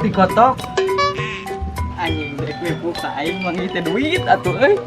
Ti kotok. Anjing, dek nipu ka aing manggih teh duit atuh euy.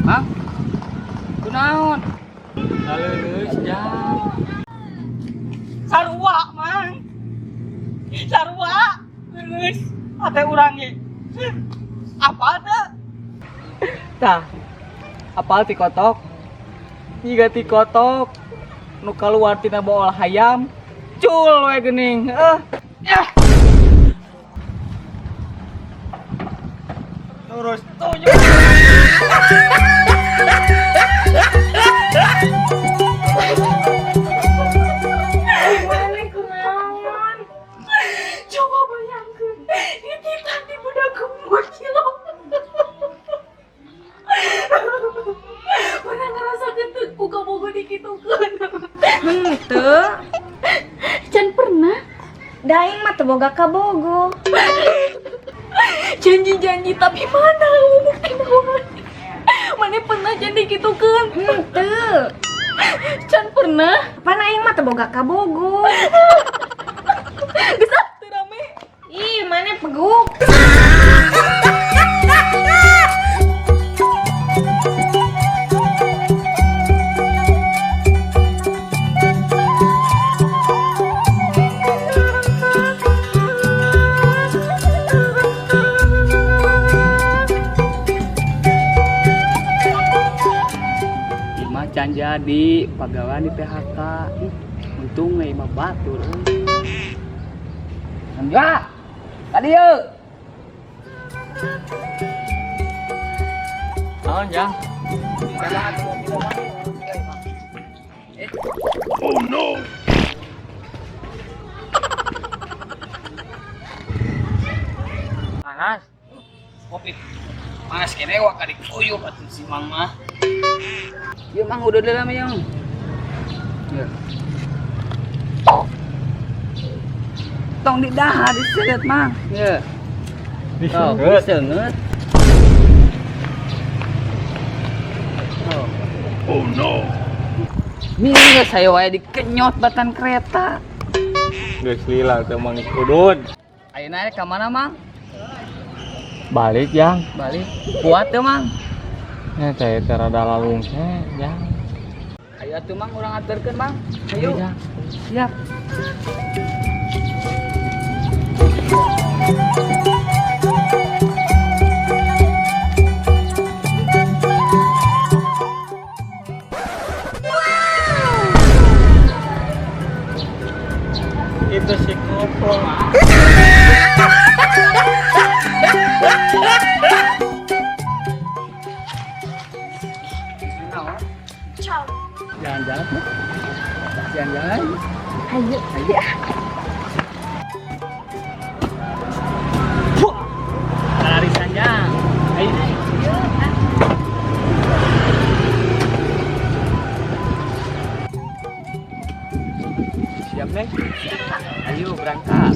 Mang, kunaon? Halus jang. Sarua, Mang. Sarua. Geus, ate urang ge. Apa teh? Tah. Apal ti kotok? Jiga ti kotok. Nu kaluar tina bool hayam. Cul we geuning. Eh. Yah. Terus tunjuk. Mana kunaon? Coba bayangkan, ini tadi budak gemuk kilo. Pernah ngerasakeun teu ku kabogoh dikitukeun? Henteu. Can pernah. Da aing mah teu boga kabogoh. Janji-janji tapi mana bukti naon? Mana pernah can dikitukeun? Henteu. Can pernah. Pan aing mah teu boga kabogoh. Geus ah, teu rame. Ih, mana peguk. Imah can jadi pagawean di PHK. Ih, untung we imah batur euy. Enggak. Tadi yeuh. Naon, Jang? Oh no! Panas. Kopi. Panas kene wak dikuyup atuh si Mang mah. Ieu Mang udah dalam yang. Ya. Tong didahar diseret Mang. Ya. Oh, diseungeut. Oh. Oh no! Minggu saya wae dikenyot batan kereta. Geus lila teh Mang udud. Ayeuna ka mana Mang? Balik jang. Balik. Kuat teu Mang? Eh teh teh rada lalungse jang. Ayo atuh Mang urang aturkeun Mang. Ayo. Ayo, Jang. Siap. Itu si koplo. Jalan-jalan. Jalan-jalan. Ayo. Ayo. Lari sanjang. Ayo. Siap, Neng? Ayo berangkat.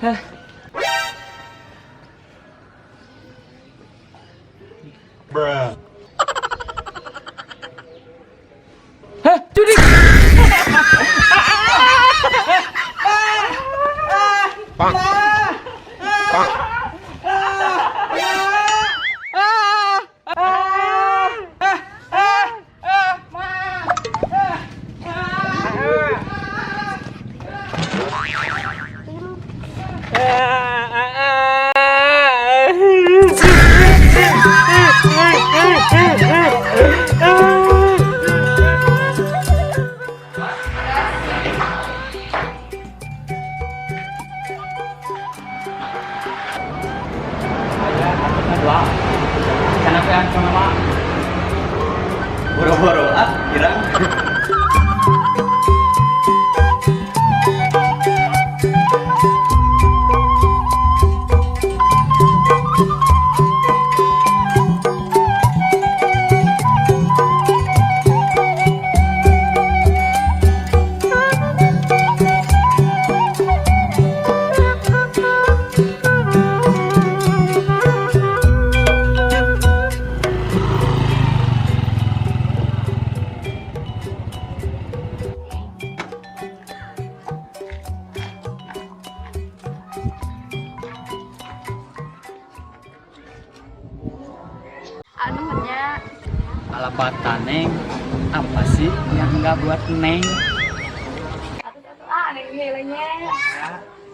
Hah. Bruh. Hah, judi. Bonk. Bonk. Dua. Kenapa yang sama? Boro-boro ah, kira. Anu nya. Alabatan, Neng. Apa sih yang enggak buat Neng? Atuh ah, neng nilainya.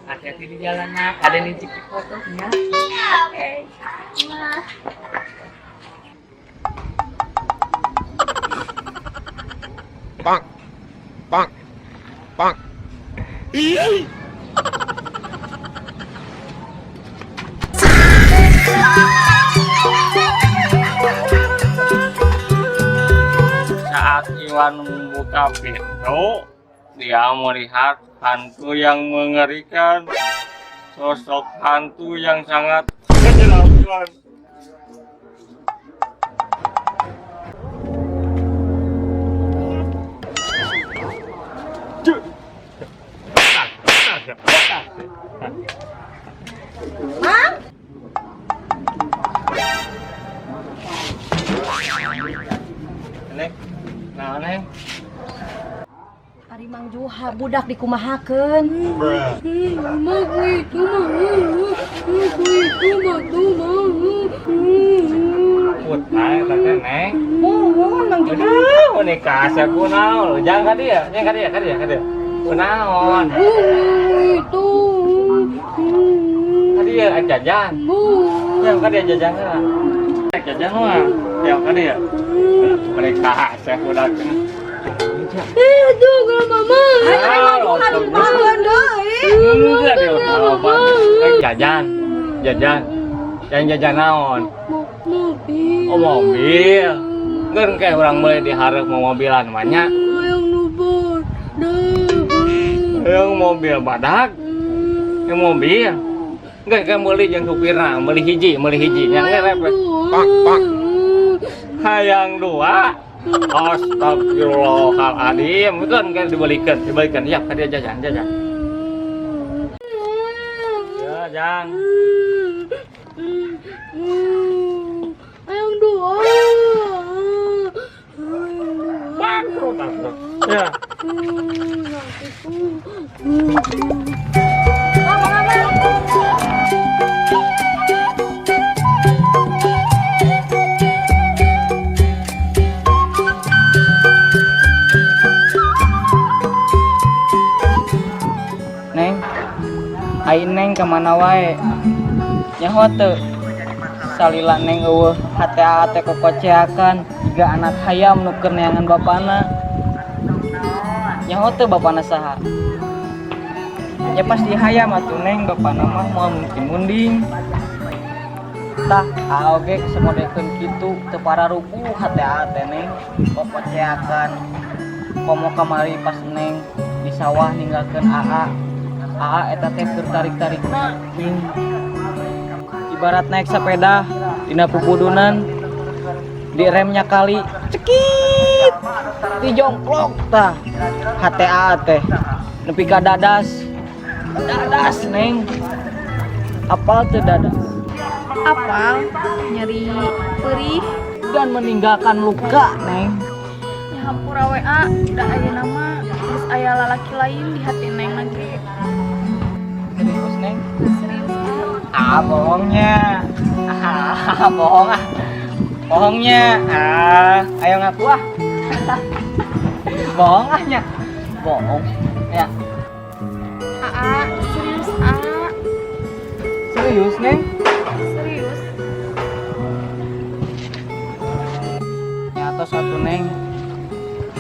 Hati-hati di jalannya, ada nih cipik fotonya. Oke. Nah. Bonk. Bonk. Bonk. Saat Iwan membuka pintu, dia melihat hantu yang mengerikan. Sosok hantu yang sangat menyeramkan. Mang. Neng, nah Neng, Ari Mang Juha budak dikumahakeun. Bruh. Mah itu mah, itu mah tuh mah. Put, naik tadi Neng. Muhun Mang Juha. Aduh, ini kasih kunaon. Jangan ka dia, jangan ka dia, ka dia, ka dia. Kunaon. Itu. Ka dia jajan. Yang ka dia jajan lah. Jajan mah. Yang ka dia. Mereka kasih budak. Itu kalau mama. Ari Mang Juha dikumahakeun deui. Enggak dia udah. Jajan, jajan. Jangan jajan naon. Mobil. Oh mobil. Nggak kayak orang beli di hareup mau mobilan banyak. Yang nubur. Yang mobil badak. Yang mobil. Enggak kan beli jeung supirna, beli hiji, beli hiji. Yang nggak Bonk. Bonk. Hayang dua. Astagfirullahaladzim. Itu kan kan dibelikan, dibelikan. Ya, ka dia jajan, jajan. Ya, jang. Yang dua. Bangkrut atuh. Ya. Mang, mang, mang. Neng, ai Neng kemana wae? Nyaho teu? Salila Neng euweuh hate teh kokoceakan jiga anak hayam nu keur neangan bapana. Nyaho teu bapana saha? Ya pasti hayam atuh Neng, bapana mah moal mungkin munding. Tah, oge semodekeun kitu teu pararuguh hate teh Neng kokoceakan. Komo kamari pas Neng di sawah ninggalkeun AA. AA eta teh keur tarik-tarikna jeung ibarat naik sepeda dina pupudunan di remnya kali cekit dijongklok tah hate AA teh nepi ka dadas dadas Neng. Apal teu dadas? Apal nyeri perih. Dan meninggalkan luka, Neng. Nya hampura we, A, da ayeuna mah geus aya lalaki lain di hati Neng lagi. Serius, Neng? Serius, A. Ah, bohongnya. Ah, bohong ah. Bohongnya. Ah, ayo ngaku ah. Bohong ah nya. Bohong. Ya. Aa, serius, A. Serius, Neng? Serius. Nyata satu, Neng.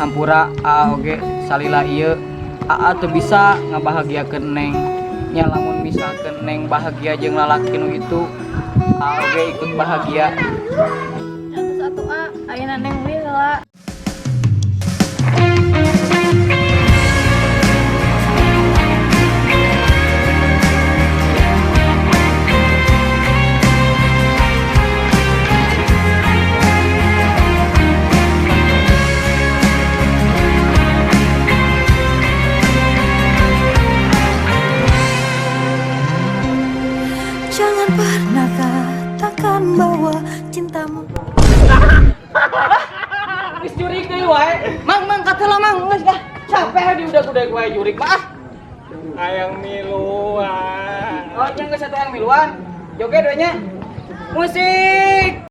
Hampura A oge salila ieu Aa teu bisa ngabahagiakeun Neng. Nya lamun misalkeun Neng bahagia jeung lalaki nu itu, Aa oge ikut bahagia. Satu satu, A, ayeuna Neng we heula. Jangan pernah katakan bahwa cintamu Geus jurig deui wae. Mang, Mang, katelah, Mang, geus dah. Capek di udah-udah wae jurig mah. Ah. Hayang miluan. Oh, yang geus satu yang miluan. Joget we nya. Musik.